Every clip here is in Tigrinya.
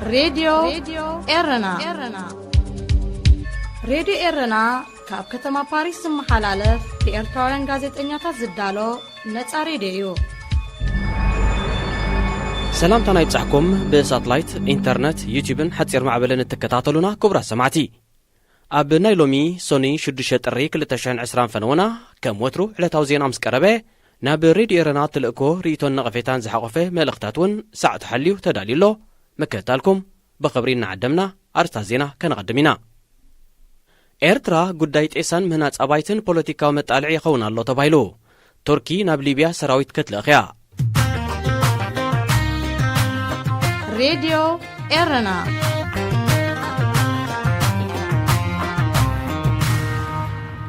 ሬድዮ ኤረና። ሬድዮ ኤረና ካብ ከተማ ፓሪስ ዝመሓላለፍ ብኤርትራውያን ጋዜጠኛታት ዝዳሎ ነጻ ሬድዮ እዩ። ሰላምታና ይብጻሕኩም፣ ብሳትላይት፣ ኢንተርነት፣ ዩቲዩብን ሓጺር ማዕበልን እትከታተሉና ክቡራት ሰማዕቲ። ኣብ ናይ ሎሚ ሶኒ ሽዱሽተ ጥሪ ክልተ ሽሕን ዕስራን ፈነወና፣ ከም ወትሩ ዕለታዊ ዜና ምስ ቀረበ፣ ናብ ሬድዮ ኤረና ትልእኮ ርእይቶን ነቐፌታን ዝሓቖፈ መልእኽታት እውን ሰዓቱ ሓልዩ ተዳልዩ ኣሎ። ምክትታልኩም ብኽብሪ እናዓደምና፣ ኣርስታት ዜና ከነቐድም ኢና። ኤርትራ፣ ጉዳይ ጤሳን ምህናጽ ኣባይትን ፖለቲካዊ መጣልዒ ይኸውን ኣሎ ተባሂሉ። ቱርኪ ናብ ሊብያ ሰራዊት ክትልእኽ እያ። ሬድዮ ኤረና።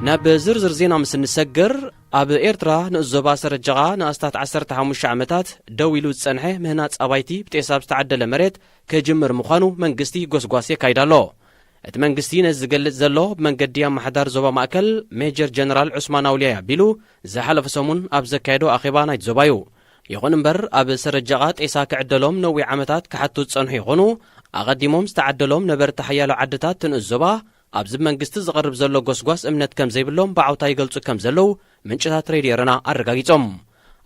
ናብ ዝርዝር ዜና ምስ እንሰግር፣ ኣብ ኤርትራ ንኡስ ዞባ ሰረጀቓ ንኣስታት ዓሰርተ ሓሙሽተ ዓመታት ደው ኢሉ ዝጸንሐ ምህናጽ ኣባይቲ ብጤሳ ኣብ ዝተዓደለ መሬት ክጅምር ምዃኑ መንግስቲ ጎስጓስ የካይድ ኣሎ። እቲ መንግስቲ ነዚ ዝገልጽ ዘሎ፣ ብመንገዲ ኣመሓዳሪ ዞባ ማእከል ሜጀር ጀነራል ዑስማን ኣውልያይ ኣቢሉ ዝሓለፈ ሰሙን ኣብ ዘካየዶ ኣኼባ ናይቲ ዞባ እዩ። ይኹን እምበር፣ ኣብ ሰረጀቓ ጤሳ ክዕደሎም ነዊሕ ዓመታት ክሓቱ ዝጸንሑ ይኾኑ፣ ኣቐዲሞም ዝተዓደሎም ነበርቲ ሓያሎ ዓድታት ትንኡስ ዞባ፣ ኣብዚ መንግስቲ ዝቐርብ ዘሎ ጎስጓስ እምነት ከም ዘይብሎም ብዓውታ ይገልጹ ከም ዘለዉ ምንጭታት ሬድዮ ኤረና ኣረጋጊጾም።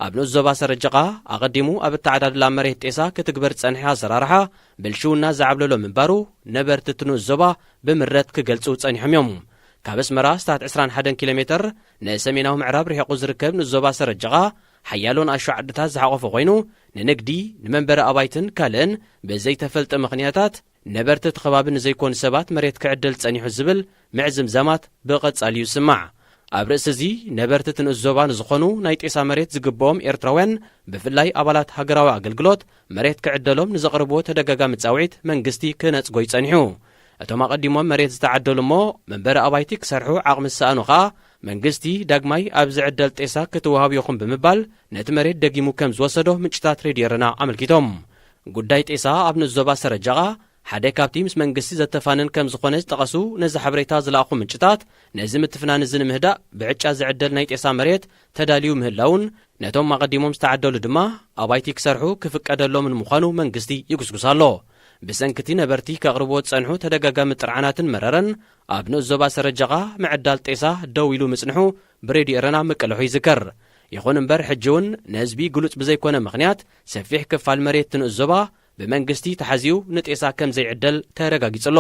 ኣብ ንኡስ ዞባ ሰረጀቓ፣ ኣቐዲሙ ኣብ ኣተዓዳድላ መሬት ጤሳ ክትግበር ዝጸንሐ ኣሰራርሓ፣ ብልሽውና ዝዓብለሎ ምንባሩ፣ ነበርቲ እቲ ንኡስ ዞባ ብምረት ክገልጹ ጸኒሖም እዮም። ካብ ኣስመራ ኣስታት ዕስራን ሓደን ኪሎ ሜተር ንሰሜናዊ ምዕራብ ርሒቑ ዝርከብ ንኡስ ዞባ ሰረጀቓ፣ ሓያሎ ንኣሽቱ ዓድታት ዝሓቖፈ ኮይኑ፣ ንንግዲ፣ ንመንበሪ ኣባይትን ካልእን ብዘይተፈልጠ ምኽንያታት፣ ነበርቲ እቲ ከባቢ ንዘይኮኑ ሰባት መሬት ክዕደል ጸኒሑ ዝብል ምዕዝምዛማት ብቐጻሊ ይስማዕ። ኣብ ርእሲ እዚ፣ ነበርቲ እቲ ንኡስ ዞባ ንዝኾኑ ናይ ጤሳ መሬት ዝግብኦም ኤርትራውያን፣ ብፍላይ ኣባላት ሃገራዊ ኣገልግሎት፣ መሬት ክዕደሎም ንዘቕርብዎ ተደጋጋሚ ጻውዒት መንግስቲ ክነጽጎ እዩ ጸኒሑ። እቶም ኣቐዲሞም መሬት ዝተዓደሉ እሞ መንበሪ ኣባይቲ ክሰርሑ ዓቕሚ ዝሰኣኑ ኸኣ፣ መንግስቲ ዳግማይ ኣብ ዝዕደል ጤሳ ክትወሃቡ ኢኹም ብምባል ነቲ መሬት ደጊሙ ከም ዝወሰዶ ምንጭታት ሬድዮ ኤረና ኣመልኪቶም። ጉዳይ ጤሳ ኣብ ንኡስ ዞባ ሰረጀቓ ሓደ ካብቲ ምስ መንግስቲ ዘተፋንን ከም ዝኾነ ዝጠቐሱ ነዚ ሓበሬታ ዝለኣኹ ምንጭታት፣ ነዚ ምትፍናን እዚ ንምህዳእ ብዕጫ ዝዕደል ናይ ጤሳ መሬት ተዳልዩ ምህላውን፣ ነቶም ኣቐዲሞም ዝተዓደሉ ድማ ኣባይቲ ክሰርሑ ክፍቀደሎምን ምዃኑ መንግስቲ ይጉስጉስ ኣሎ። ብሰንኪ እቲ ነበርቲ ከቕርብዎ ዝጸንሑ ተደጋጋሚ ጥርዓናትን መረረን፣ ኣብ ንኡስ ዞባ ሰረጀቓ ምዕዳል ጤሳ ደው ኢሉ ምጽንሑ ብሬድዮ ኤረና ምቅልሑ ይዝከር። ይኹን እምበር፣ ሕጂ እውን ንህዝቢ ግሉጽ ብዘይኮነ ምኽንያት፣ ሰፊሕ ክፋል መሬት እቲ ንኡስ ዞባ ብመንግስቲ ተሓዚኡ ንጤሳ ከም ዘይዕደል ተረጋጊጹ ኣሎ።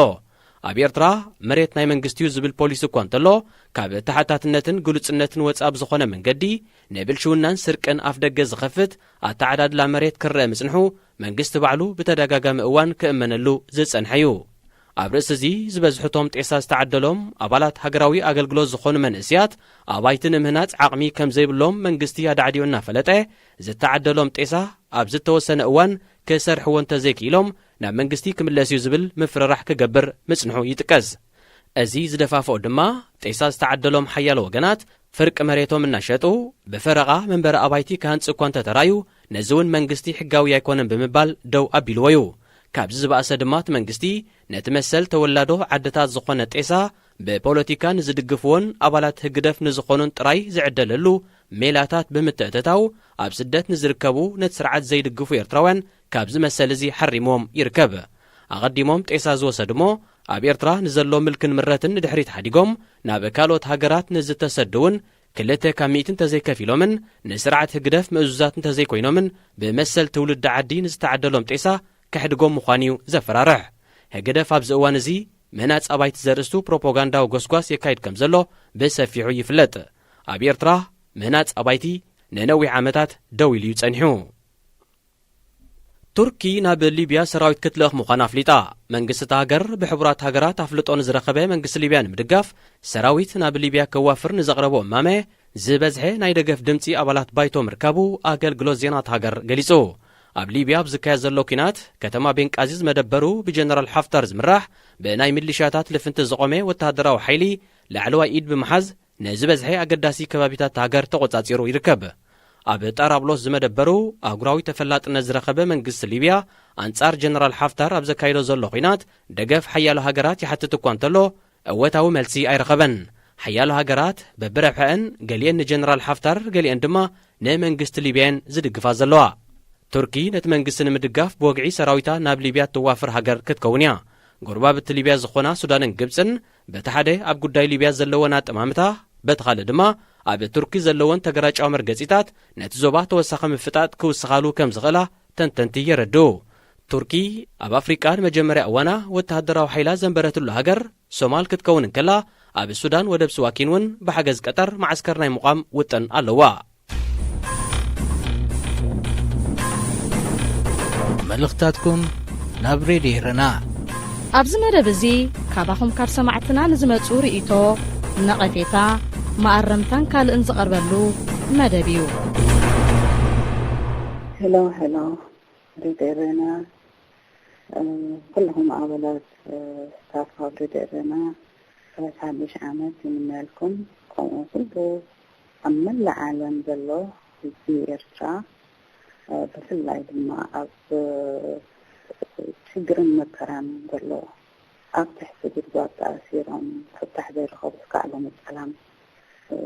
ኣብ ኤርትራ፣ መሬት ናይ መንግስቲ እዩ ዝብል ፖሊሲ እኳ እንተሎ፣ ካብ ተሓታትነትን ግሉጽነትን ወጻኢ ብዝኾነ መንገዲ፣ ንብልሽውናን ስርቅን ኣፍደገ ዝኸፍት ኣተዓዳድላ መሬት ክረአ ምጽንሑ፣ መንግስቲ ባዕሉ ብተደጋጋሚ እዋን ክእመነሉ ዝጸንሐ እዩ። ኣብ ርእሲ እዚ፣ ዝበዝሑ እቶም ጤሳ ዝተዓደሎም ኣባላት ሃገራዊ ኣገልግሎት ዝኾኑ መንእሰያት፣ ኣባይቲ ንምህናጽ ዓቕሚ ከም ዘይብሎም መንግስቲ ኣዳዕዲዑ እናፈለጠ፣ ዝተዓደሎም ጤሳ ኣብ ዝተወሰነ እዋን ክሰርሕዎ እንተዘይክኢሎም፣ ናብ መንግስቲ ክምለስ እዩ ዝብል ምፍርራሕ ክገብር ምጽንሑ ይጥቀስ። እዚ ዝደፋፍኦ ድማ፣ ጤሳ ዝተዓደሎም ሓያሎ ወገናት፣ ፍርቂ መሬቶም እናሸጡ፣ ብፈረቓ መንበሪ ኣባይቲ ክሃንጽ እኳ እንተተራእዩ፣ ነዚ እውን መንግስቲ ሕጋዊ ኣይኮነን ብምባል ደው ኣቢልዎ እዩ። ካብዚ ዝበኣሰ ድማ፣ እቲ መንግስቲ ነቲ መሰል ተወላዶ ዓድታት ዝኾነ ጤሳ፣ ብፖለቲካ ንዝድግፍዎን ኣባላት ህግደፍ ንዝኾኑን ጥራይ ዝዕደለሉ ሜላታት ብምትእትታው፣ ኣብ ስደት ንዝርከቡ ነቲ ስርዓት ዘይድግፉ ኤርትራውያን ካብዚ መሰል እዚ ሓሪምዎም ይርከብ። ኣቐዲሞም ጤሳ ዝወሰዱ እሞ፣ ኣብ ኤርትራ ንዘሎ ምልክን ምረትን ንድሕሪት ሓዲጎም፣ ናብ ካልኦት ሃገራት ንዝተሰዱ እውን፣ ክልተ ካብ ሚእቲ እንተዘይከፊሎምን ንስርዓት ህግደፍ ምእዙዛት እንተዘይኮይኖምን፣ ብመሰል ትውልዲ ዓዲ ንዝተዓደሎም ጤሳ ከሕድጎም ምዃኑ እዩ ዘፈራርሕ። ህግደፍ ኣብዚ እዋን እዚ ምህናጽ ኣባይቲ ዘርእስቱ ፕሮፓጋንዳዊ ጎስጓስ የካይድ ከም ዘሎ ብሰፊሑ ይፍለጥ። ኣብ ኤርትራ፣ ምህናጽ ኣባይቲ ንነዊሕ ዓመታት ደው ኢሉ እዩ ጸኒሑ። ቱርኪ ናብ ሊብያ ሰራዊት ክትልእኽ ምዃና ኣፍሊጣ። መንግስቲ እታ ሃገር፣ ብሕቡራት ሃገራት ኣፍልጦ ንዝረኸበ መንግስቲ ሊብያ ንምድጋፍ፣ ሰራዊት ናብ ሊብያ ከዋፍር ንዘቕረቦ እማመ፣ ዝበዝሐ ናይ ደገፍ ድምጺ ኣባላት ባይቶ ምርካቡ ኣገልግሎት ዜና እታ ሃገር ገሊጹ። ኣብ ሊብያ ኣብ ዝካየድ ዘሎ ኲናት፣ ከተማ ቤንቃዚ ዝመደበሩ ብጀነራል ሓፍታር ዝምራሕ ብናይ ሚሊሽያታት ልፍንቲ ዝቖመ ወተሃደራዊ ሓይሊ ላዕለዋይ ኢድ ብምሓዝ፣ ንዝበዝሐ ኣገዳሲ ከባቢታት እታ ሃገር ተቖጻጺሩ ይርከብ። ኣብ ጣራብሎስ ዝመደበሩ ኣህጉራዊ ተፈላጥነት ዝረኸበ መንግስቲ ሊብያ፣ ኣንጻር ጀነራል ሓፍታር ኣብ ዘካይዶ ዘሎ ኲናት፣ ደገፍ ሓያሎ ሃገራት ይሓትት እኳ እንተሎ፣ እወታዊ መልሲ ኣይረኸበን። ሓያሎ ሃገራት በብረብሐአን፣ ገሊአን ንጀነራል ሓፍታር፣ ገሊአን ድማ ንመንግስቲ ሊብያ እየን ዝድግፋ ዘለዋ። ቱርኪ ነቲ መንግስቲ ንምድጋፍ ብወግዒ ሰራዊታ ናብ ሊብያ እትዋፍር ሃገር ክትከውን እያ። ጎረባብቲ ሊብያ ዝኾና ሱዳንን ግብጽን በቲ ሓደ ኣብ ጉዳይ ሊብያ ዘለወን ኣጠማምታ፣ በቲ ካልእ ድማ ኣብ ቱርኪ ዘለወን ተገራጫዊ መርገጺታት ነቲ ዞባ ተወሳኺ ምፍጣጥ ክውስኻሉ ከም ዝኽእላ ተንተንቲ የረድኡ። ቱርኪ ኣብ ኣፍሪቃ ንመጀመርያ እዋና ወተሃደራዊ ሓይላ ዘንበረትሉ ሃገር ሶማል ክትከውን እንከላ፣ ኣብ ሱዳን ወደብ ስዋኪን እውን ብሓገዝ ቀጠር መዓስከር ናይ ምቋም ውጥን ኣለዋ። መልእኽታትኩም ናብ ሬድዮ ኤረና። ኣብዚ መደብ እዚ ካባኹም ካብ ሰማዕትና ንዝመጹ ርእይቶ፣ ነቐፌታ፣ መኣረምታን ካልእን ዝቐርበሉ መደብ እዩ። ሄሎ ሄሎ፣ ሬድዮ ኤረና፣ እ፣ ኩልኹም ኣባላት፣ እ፣ ስታፍ ኣብ ሬድዮ ኤረና፣ ሰላሳ ሓሙሽተ ዓመት ይምነየልኩም። ከምኡ ኩሉ ኣብ መላእ ዓለም ዘሎ ህዝቢ ኤርትራ፣ እ፣ ብፍላይ ድማ ኣብ፣ እ፣ ሽግርን መከራን ዘሎ፣ ኣብ ትሕቲ ጉድጓድ ተኣሲሮም ፍታሕ ዘይረኸቡ እስካዕ ሎሚ ጸላም፣ እ፣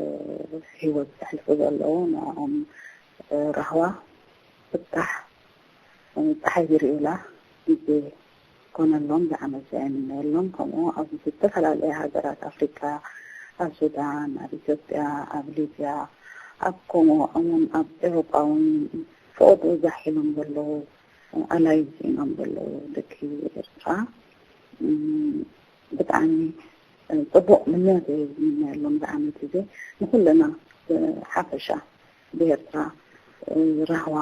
ህይወት ዘሕልፉ ዘለዉ፣ ንዕኦም፣ እ፣ ራህዋ ፍታሕ፣ እ፣ ጸሓይ ዝርእዩላ ግዜ ኮነሎም ዝዓመት እዚኣ ይምነየሎም። ከምኡ ኣብ ዝተፈላለያ ሃገራት ኣፍሪቃ፣ ኣብ ሱዳን፣ ኣብ ኢትዮጵያ፣ ኣብ ሊብያ፣ ኣብ ኮሞ እውን ኣብ ኤውሮጳ እውን ፈቐድኡ ዛሕ ኢሎም ዘለዉ፣ ኣላይዝ ኢኖም ዘለዉ ደቂ ኤርትራ፣ እም፣ ብጣዕሚ፣ እ፣ ጽቡቕ ምንዮት እየ ዝምነየሎም ዝዓመት እዚ ንኹልና ብሓፈሻ ብኤርትራ፣ እ፣ ራህዋ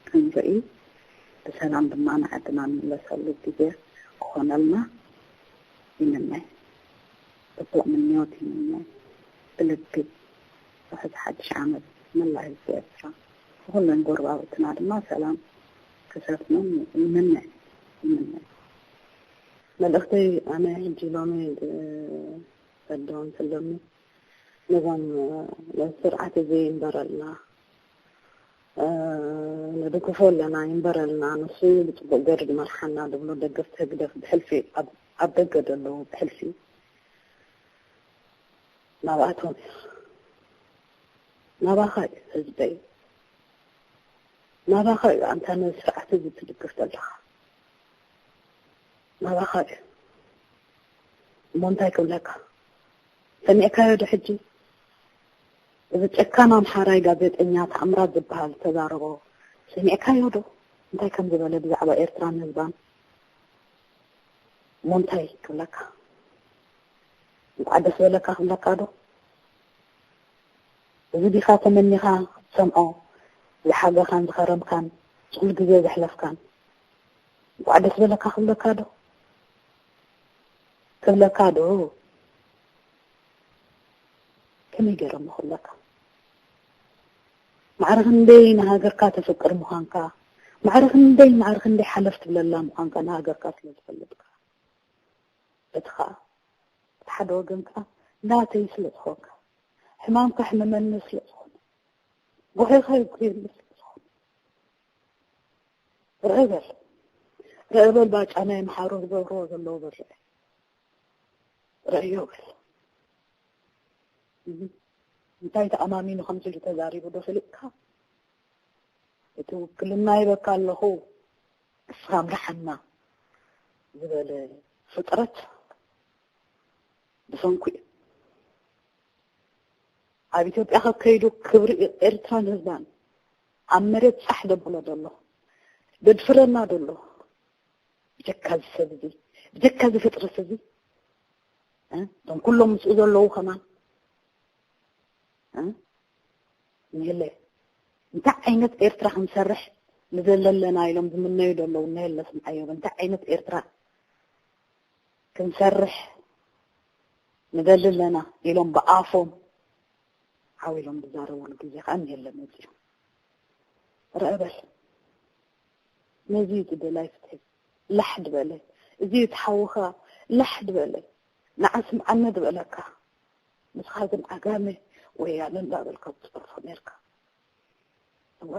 ክንርኢ፣ ብሰላም ድማ ንዓድና ንምለሰሉ ግዜ ክኾነልና ይምነ። ጽቡቕ ምንዮት ይምነ ብልቢ። ርሑስ ሓድሽ ዓመት መላእ ህዝቢ ኤርትራ። ንኹለን ጎረባብትና ድማ ሰላም ክሰፍኖም ይምነ፣ ይምነ። መልእኽተይ ኣነ ሕጂ ሎሚ፣ እ፣ ሰዶም ስለኒ ነዞም፣ እ፣ ነዚ ስርዓት እዚ ይንበረልና፣ እ፣ ንድግፎ ኣለና፣ ይንበረልና፣ ንሱ ብጽቡቕ ገይሩ ዝመርሓና ዝብሉ ደገፍቲ ህግደፍ ብሕልፊ ኣብ፣ ኣብ ደገ ዘለዉ ብሕልፊ ናብኣቶም እያ። ናባኻ እዩ ህዝበይ። ናባኻ እዩ ኣንታ ነዚ ስርዓት እዚ ትድግፍ ዘለኻ። ናባኻ እዩ። እሞ እንታይ ክብለካ? ሰሚዕካዮ ዶ ሕጂ? እዚ ጨካን ኣምሓራይ ጋዜጠኛ ተኣምራት ዝበሃል ዝተዛረቦ ሰሚዕካዮ ዶ? እንታይ ከም ዝበለ ብዛዕባ ኤርትራን ህዝባን? እሞ እንታይ ክብለካ? እንቋዕ ደስ በለካ ክብለካ ዶ? እዚ ዲኻ ተመኒኻ ክትሰምዖ ዝሓገኻን ዝኸረምካን፣ እዚ ኩሉ ግዜ ዘሕለፍካን፣ እንቋዕ ደስ በለካ ክብለካ ዶ? ክብለካ ዶ? ከመይ ገይረ እሞ ክብለካ? ማዕረ ክንደይ ንሃገርካ ተፍቅር ምዃንካ፣ ማዕረ ክንደይ፣ ማዕረ ክንደይ ሓለፍ ትብለላ ምዃንካ ንሃገርካ ስለ ዝፈልጥካ። በቲ ኸኣ፣ በቲ ሓደ ወገን ከኣ ናተይ ስለ ዝኾንካ፣ ሕማምካ ሕመመኒ ስለ ዝኾነ፣ ጎሄኻ ይጉየኒ ስለ ዝኾነ፣ ርአ በል፣ ርአ በል ባጫ ናይ ኣምሓሩ ዝገብርዎ ዘለዉ በል ርአ፣ ርአዮ በል። እህ፣ እንታይ ተኣማሚኑ ከምዚ ኢሉ ተዛሪቡ ዶ ፈሊጥካ? እቲ ውክልና ሂበካ ኣለኹ፣ ንስኻ ምርሓና ዝበለ ፍጥረት ብሰንኩ እዩ። ኣብ ኢትዮጵያ ከከይዱ ክብሪ ኤርትራን ህዝባን ኣብ መሬት ጻሕ ደብሎ ደሎ፣ ደድፍረና ደሎ። ብጀካ እዚ ሰብ እዚ፣ ብጀካ እዚ ፍጥረት እዚ፣ እ፣ እቶም ኩሎም ምስኡ ዘለዉ ከማን፣ እ፣ ንህለ እንታይ ዓይነት ኤርትራ ክንሰርሕ ንደሊ ኣለና ኢሎም ዝምነዩ ዘለዉ፣ ንህለ ስምዓዮም። እንታይ ዓይነት ኤርትራ ክንሰርሕ ንደሊ ኣለና ኢሎም ብኣፎም ዓው ኢሎም ዝዛረብሉ ግዜ ከኣ የለን መጺኡ። ርአ በል። ነዚ እዩ እቲ ደላይ ፍትሒ ላሕ ድበለ። እዚ እዩ እቲ ሓውኻ ላሕ ድበለ። ንዓ ስምዓኒ ድበለካ። ንስኻ ግን ዓጋመ ወያነ እንዳበልካ ትጸርፎ ኔርካ። እወ።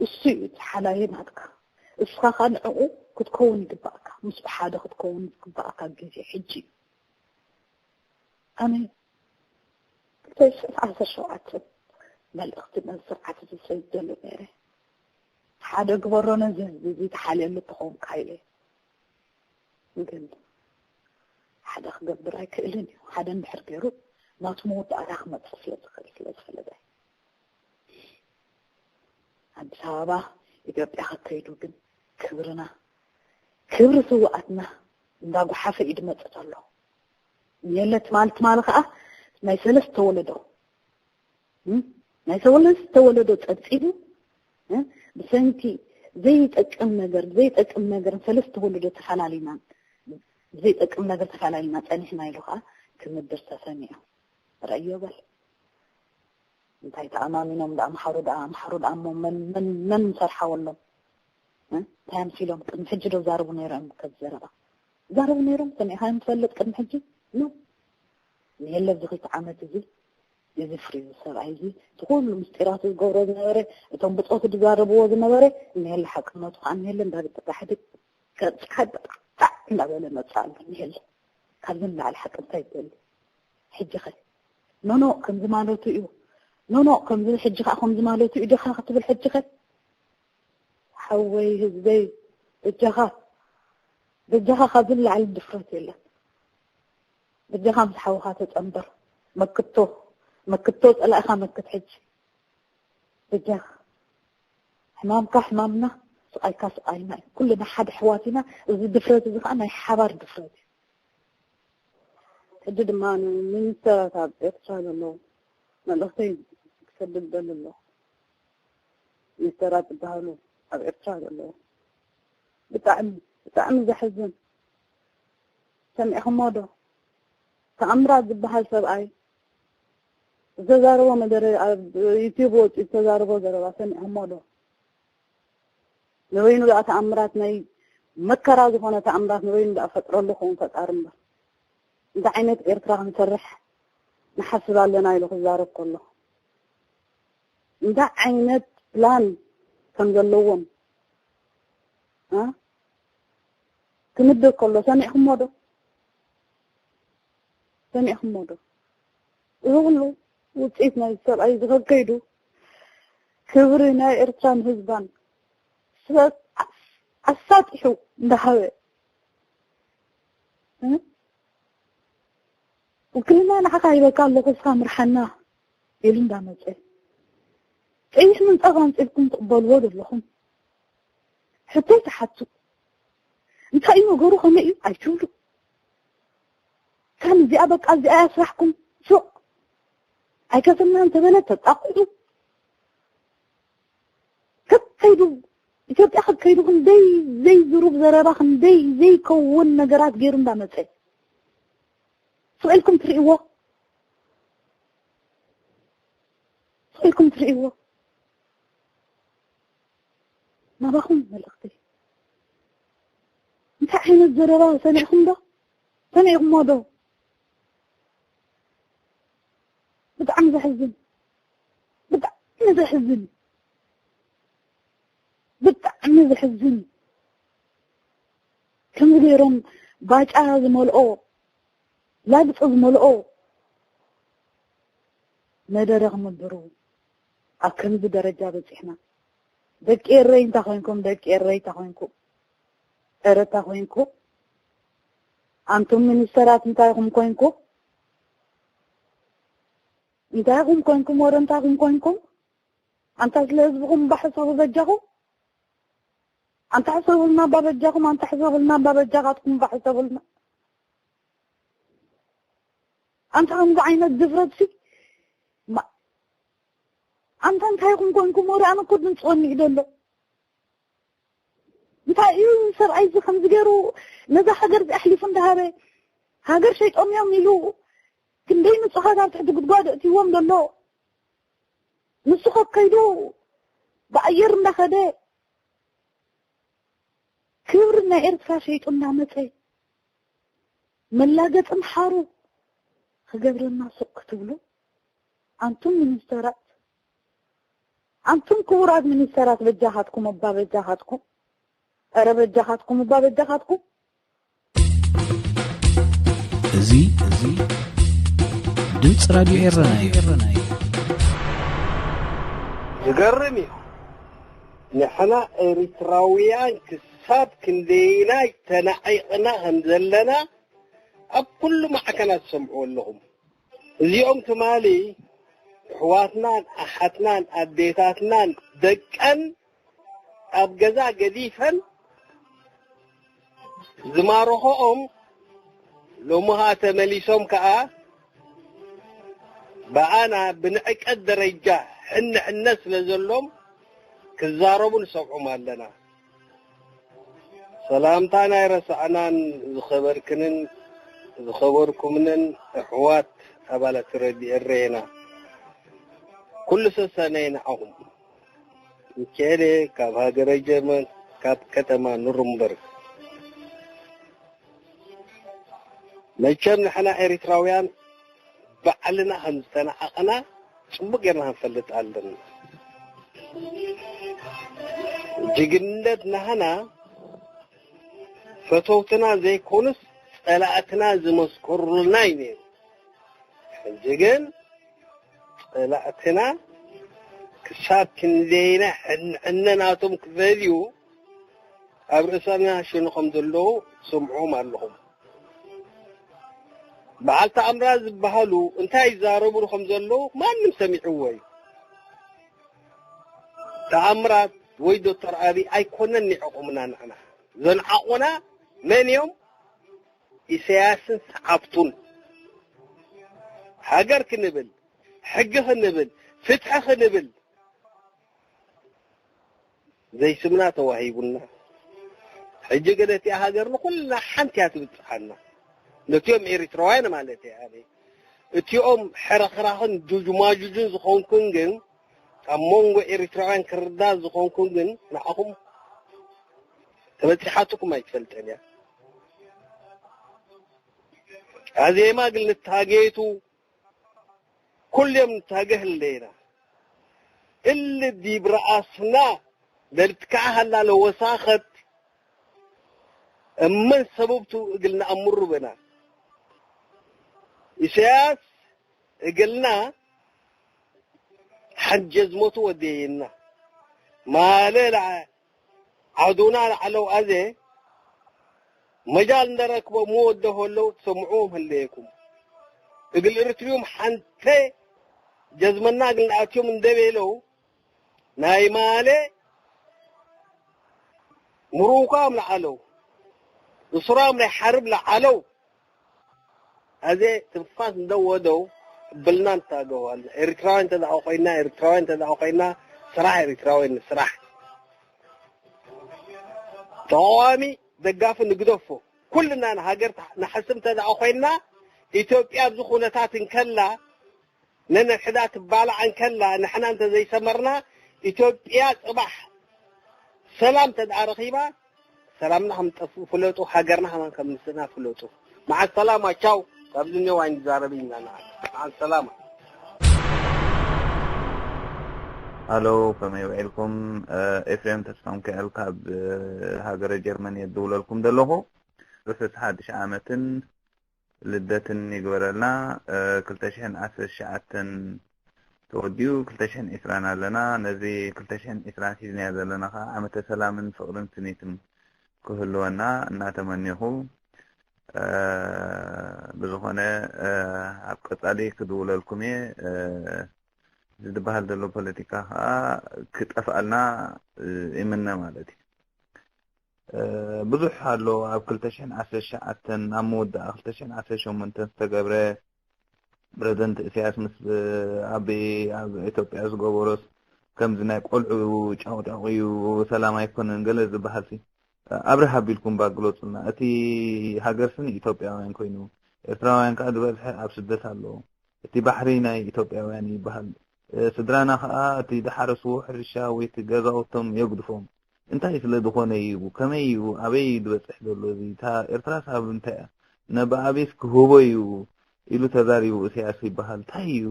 እሱ እዩ እቲ ሓላዪ ናትካ። እስኻ ኸኣ ንዕኡ ክትከውን ይግባእካ። ምስኡ ሓደ ክትከውን ዝግባእካ ግዜ ሕጂ እዩ። ኣነ ክልተ ሽሕን ዓሰርተ ሸውዓተን መልእኽቲ ነዚ ስርዓት እዚ ሰዲደሉ ነይረ። ሓደ ግበሮ፣ ነዚ ህዝቢ እዚ ተሓልየሉ ተኾንካ ኢለ። ግን ሓደ ክገብር ኣይክእልን እዩ። ሓደ እንድሕር ገይሩ ናቱ መወዳእታ ክመጽእ ስለ ዝኽእል፣ ስለ ዝፈለጠ። ኣዲስ ኣበባ፣ ኢትዮጵያ ከከይዱ ግን ክብርና፣ ክብሪ ስውኣትና እንዳጓሓፈ እዩ ዝመጽእ ዘሎ። የለ ትማሊ፣ ትማሊ ከዓ ናይ ሰለስተ ወለዶ፣ እም፣ ናይ ሰለስተ ወለዶ ጸብጺቡ፣ እ፣ ብሰንኪ ዘይጠቅም ነገር፣ ዘይጠቅም ነገር ሰለስተ ወለዶ ተፈላሊና፣ ዘይጠቅም ነገር ተፈላሊና ጸኒሕና ኢሉ ከዓ ክምድር ተሰሚዑ። ርእዮ በል። እንታይ ተኣማሚኖም ደኣ፣ ኣምሓሩ ደኣ፣ ኣምሓሩ ደኣ እሞ መን፣ መን፣ መን ምሰርሓወሎም? እ? እንታይ ኣምሲሎም? ቅድሚ ሕጂ ዶ ዛረቡ ነይሮም ከዚ ዘረባ? ዛረቡ ነይሮም? ሰሚዕኻዮም ትፈልጥ ቅድሚ ሕጂ? ኖ። ንየለ ኣብዚ ክልተ ዓመት እዚ፣ እዚ ፍሪ፣ እዚ ሰብኣይ እዚ፣ እቲ ኩሉ ምስጢራቱ ዝገብሮ ዝነበረ፣ እቶም ብጾቱ ዝዛረብዎ ዝነበረ፣ ንየለ ሓቅነቱ ከዓ ንየለ እንዳበጠቃ ሕድግ፣ ከብጽሓ ጣዕ እንዳበለ መጽእ ኣሎ። ንየለ ካብዚ ንላዕሊ ሓቂ እንታይ ይደሊ? ሕጂ ኸ? ኖኖ፣ ከምዚ ማለቱ እዩ። ኖኖ፣ ከምዚ፣ ሕጂ ኸዓ ከምዚ ማለቱ እዩ ዲኻ ክትብል? ሕጂ ኸ? ሓወይ ህዝበይ፣ በጃኻ፣ በጃኻ፣ ካብዚ ንላዕሊ ድፍረት የለን። በጃኻ ምስ ሓውኻ ተጸንበር። መክቶ፣ መክቶ ጸላእኻ መክት ሕጂ። በጃኻ። ሕማምካ ሕማምና፣ ስቓይካ ስቓይና እዩ። ኩልና ሓደ ኣሕዋት ኢና። እዚ ድፍረት እዚ ኸዓ ናይ ሓባር ድፍረት እዩ። ሕጂ ድማ ንሚኒስተራት ኣብ ኤርትራ ዘለዉ መልእኽተይ ክሰድድ ደሊ ኣለኹ። ሚኒስተራት ዝበሃሉ ኣብ ኤርትራ ዘለዉ፣ ብጣዕሚ፣ ብጣዕሚ ዘሕዝን። ሰሚዕኹሞ ዶ? ተኣምራት ዝበሃል ሰብኣይ ዝተዛረቦ መደረ፣ ኣብ ዩቲዩብ ወፂኡ ዝተዛረቦ ዘረባ ሰሚዕኹሞ ዶ? ንበይኑ ደኣ ተኣምራት፣ ናይ መከራ ዝኾነ ተኣምራት ንበይኑ ደኣ ፈጥረሉ ኸውን ፈጣሪ እምበር። እንታይ ዓይነት ኤርትራ ክንሰርሕ ንሓስብ ኣለና ኢሉ ክዛረብ ከሎ፣ እንታይ ዓይነት ፕላን ከም ዘለዎም፣ እ? ክምድር ከሎ ሰሚዕኹሞ ዶ? ሰሚዕኹሞ ዶ? እዚ ኩሉ ውፅኢት ናይ ሰብኣይ እዚ ከከይዱ ክብሪ ናይ ኤርትራን ህዝባን ስለ ኣስ-፣ ኣሳጢሑ እንዳሃበ፣ እ? ውክልና ንዓኻ ሂበካ ኣለኹ፣ እስኻ ምርሓና ኢሉ እንዳመፀ፣ ቀይሕ ምንፃፍ ኣንፂፍኩም ትቕበልዎ ዘለኹም ሕቶ ትሓቱ። እንታይ እዩ ነገሩ? ከመይ እዩ? ኣይትብሉ። ከም እዚኣ፣ በቃ እዚኣ እያ ስራሕኩም። ሱቕ። ኣይከፍልና እንተበለ ተጣቕዑ። ከከይዱ፣ ኢትዮጵያ ከከይዱ ክንደይ ዘይዝሩብ ዘረባ፣ ክንደይ ዘይከውን ነገራት ገይሩ እንዳመፀ፣ ስቕ ኢልኩም ትርእይዎ። ስቕ ኢልኩም ትርእይዎ። ናባኹም መልእኽቲ። እንታይ ዓይነት ዘረባ ሰሚዕኹም ዶ? ሰሚዕኹሞ ዶ? ብጣዕሚ ዘሕዝን። ብጣዕሚ ዘሕዝን። ብጣዕሚ ዘሕዝን። ከምዚ ገይሮም ባጫ ዝመልኦ፣ ላግፂ ዝመልኦ መደረ ክምድሩ ኣብ ከምዚ ደረጃ በፂሕና። ደቂ ኤረይ እንታይ ኮይንኩም? ደቂ ኤረይ እንታይ ኮይንኩም? ኤረ እንታይ ኮይንኩም? ኣንቱም ሚኒስተራት እንታይ ኢኹም ኮይንኩም? እንታይ ኢኹም ኮይንኩም? ወረ እንታይ ኢኹም ኮይንኩም? ኣንታ ስለ ህዝብኹም እባ ሕሰቡ በጃኹም። ኣንታ ሕሰቡልና እባ በጃኹም። ኣንታ ሕሰቡልና እባ በጃኻትኩም እባ ሕሰቡልና። ኣንታ ከምዚ ዓይነት ድፍረት ሲ፣ ማ-፣ ኣንታ እንታይ ኢኹም ኮይንኩም? ወረ ኣነ እኮ ድምፂ ወኒኡ ዘሎ። እንታይ እዩ ሰብኣይ እዚ ከምዚ ገይሩ ነዛ ሃገር እዚ ኣሕሊፉ እንዳሃበ? ሃገር ሸይጦም እዮም ኢሉ ክንደይ ንጹሃት ኣብ ትሕቲ ጉድጓድ እእትይዎም ዘሎ? ንሱ ከከይዱ ብኣየር እንዳኸደ ክብሪ ናይ ኤርትራ ሸይጡ እንዳመጸ መላገጺ ምሓሩ ክገብረና ሱቕ ክትብሉ? ኣንቱም ሚኒስተራት፣ ኣንቱም ክቡራት ሚኒስተራት፣ በጃኻትኩም እባ በጃኻትኩም፣ ኧረ በጃኻትኩም እባ በጃኻትኩም። እዚ፣ እዚ ድምፂ ራድዮ ኤረና እዩ። ዝገርም እዩ። ንሕና ኤሪትራውያን ክሳብ ክንደይናይ ተናዒቕና ከም ዘለና ኣብ ኩሉ ማዕከናት ትሰምዕዎ ኣለኹም። እዚኦም ትማሊ ኣሕዋትናን ኣሓትናን ኣዴታትናን ደቀን ኣብ ገዛ ገዲፈን ዝማረኾኦም ሎሚ ኸኣ ተመሊሶም ከኣ ብኣና ብንዕቀት ደረጃ ሕንሕነ ስለ ዘሎም ክዛረቡ ንሰምዖም ኣለና። ሰላምታ ናይ ረሳዕናን ዝኸበርክንን ዝኸበርኩምንን ኣሕዋት ኣባላት ረድኤ ኤረና ኩሉ ሰሰነየ ንዓኹም። ሚካኤል ካብ ሃገረ ጀርመን ካብ ከተማ ኑርንበርግ። መቸም ንሕና ኤሪትራውያን ባዕልና ከም ዝተናዓቕና ጽቡቅ ጌርና ክንፈልጥ ኣለና። ጅግንነት ናህና ፈተውትና ዘይኮኑስ ጸላእትና ዝመስከሩልና እዩ ነይሩ። ሕጂ ግን ጸላእትና ክሳብ ክንደይና ሕንሕነ ናቶም ክፈልዩ ኣብ ርእሰና ሽኑ ከም ዘለዉ ትሰምዕዎም ኣለኹም። በዓል ተኣምራት ዝበሃሉ እንታይ ይዛረቡ ከም ዘለዉ ማንም ሰሚዕዎ እዩ። ተኣምራት ወይ ዶክተር ኣብይ ኣይኮነን ንዕቑምና ንሕና። ዘንዓቑና መን እዮም? ኢሳያስን ሰዓብቱን። ሃገር ክንብል፣ ሕጊ ክንብል፣ ፍትሒ ክንብል ዘይስምና ተዋሂቡና። ሕጂ ግን እቲኣ ሃገር ንኹልና ሓንቲ እያ ትብጽሓና። ነቲኦም ኤሪትራውያን ማለት እየ ኣነ። እቲኦም ሕርኽራኽን ጁጅማጁጅን ዝኾንኩን ግን፣ ኣብ መንጎ ኤሪትራውያን ክርዳእ ዝኾንኩን ግን፣ ንዓኹም ተበጺሓትኩም ኣይትፈልጥን እያ። ኣዜማ ግን ንታጌቱ ኩሎም ንታገህ ኣለና። እል ዲብ ረኣስና ለልትከዓ ሃላ ለወሳኸት እመን ሰበብቱ እግልና ኣምሩ በና። ኢሳያስ እግልና ሓንጀዝመቱ ወደየና። ማለ ለዓ ዓዱና ላዕለው ኣዜ መጃል እንደረክቦ ምወደሆ ለው ትሰምዕዎም ህለየኩም። እግል እርትሪዮም ሓንተ ጀዝመና እግል ንኣትዮም እንደቤለው ናይ ማለ ምሩኳም ለዓለው እሱራም ናይ ሓርብ ለዓለው ኣዜ ትንፋስ እንደወደው ብልና እንታገዋል። ኤርትራውያን እንተ ደኣ ኮይና፣ ኤርትራውያን እንተ ደኣ ኮይና፣ ስራሕ ኤርትራውያን ስራሕ። ተቃዋሚ ደጋፊ ንግደፎ። ኩልና ንሃገር ንሓስብ እንተ ደኣ ኮይና፣ ኢትዮጵያ ኣብዚ ኩነታት እንከላ፣ ነንሕዳ ትባላዕ እንከላ፣ ንሕና እንተ ዘይሰመርና፣ ኢትዮጵያ ጽባሕ ሰላም እንተ ደኣ ረኺባ፣ ሰላምና ከም ጠፍእ ፍለጡ፣ ሃገርና ከማን ከም ንስእና ፍለጡ። መዓል ሰላማ፣ ቻው። ካብዚ እኒኦ ኣይንዛረብ ኢና ንዓና። መዓል ሰላማ። ሃሎ፣ ከመይ ውዒልኩም? ኤፍሬም ተስፋ ሚካኤል ካብ ሃገረ ጀርመን እየ ዝድውለልኩም ዘለኹ። ርሑስ ሓድሽ ዓመትን ልደትን ይግበረልና። ክልተ ሽሕን ዓሰርተ ትሽዓተን ተወዲኡ ክልተ ሽሕን ዕስራን ኣለና። ነዚ ክልተ ሽሕን ዕስራን ሒዝናዮ ዘለና ከዓ ዓመተ ሰላምን ፍቕርን ስኒትን ክህልወና እናተመኔኹ፣ ብዝኾነ ኣብ ቀጻሊ ክድውለልኩም እየ። እዚ ዝበሃል ዘሎ ፖለቲካ ከዓ ክጠፍኣልና ይምነ ማለት እዩ። ብዙሕ ኣሎ ኣብ ክልተ ሽሕን ዓሰርተ ትሽዓተን ኣብ መወዳእ ክልተ ሽሕን ዓሰርተ ሸሞንተን ዝተገብረ ፕረዚደንት ኢሳያስ ምስ ኣብ ኣብ ኢትዮጵያ ዝገበሮስ ከምዚ ናይ ቆልዑ ጫቑጫቑ እዩ፣ ሰላም ኣይኮነን ገለ ዝበሃል ሲ ኣብርህ ኣቢልኩም ባግለፁልና። እቲ ሃገርሲ ንኢትዮጵያውያን ኮይኑ ኤርትራውያን ከዓ ዝበዝሐ ኣብ ስደት ኣለዉ። እቲ ባሕሪ ናይ ኢትዮጵያውያን ይበሃል። ስድራና ከዓ እቲ ዝሓረስዎ ሕርሻ ወይ እቲ ገዛውቶም የጉድፎም። እንታይ ስለ ዝኾነ እዩ? ከመይ እዩ? ኣበይ እዩ ዝበፅሕ ዘሎ እዚ? እታ ኤርትራስ ኣብ እንታይ እያ? ነብኣቤስ ክህቦ እዩ ኢሉ ተዛሪቡ ኢሳያስ ይበሃል። እንታይ እዩ?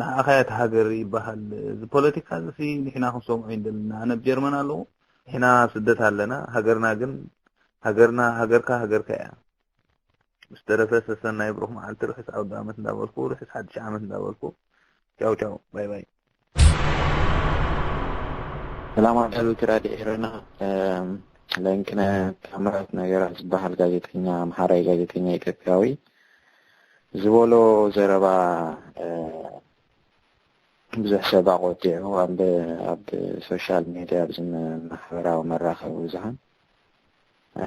ንዓኻ እያ እታ ሃገር ይበሃል። እዚ ፖለቲካ እዚ ንሕና ክንሰምዖ እዩ ዘለና። ኣነ ኣብ ጀርመን ኣለኹ። ንሕና ኣብ ስደት ኣለና። ሃገርና ግን ሃገርና ሃገርካ ሃገርካ እያ። ብዝተረፈ ሰሰናይ ብሩኽ መዓልቲ፣ ርሑስ ዓውደ ዓመት እንዳበልኩ፣ ርሑስ ሓድሽ ዓመት እንዳበልኩ፣ ቻው ቻው፣ ባይ ባይ። ሰላም ኣዳለውቲ ራድዮ ኤረና። እም፣ ለንቅነ ታምራት ነገራ ዝበሃል ጋዜጠኛ፣ ኣምሓራይ ጋዜጠኛ ኢትዮጵያዊ ዝበሎ ዘረባ፣ እ፣ ብዙሕ ሰብ ኣቖጢዑ ኣብ፣ ኣብ ሶሻል ሜድያ፣ ኣብዚ ማሕበራዊ መራኸቢ ብዙሃን፣ እ፣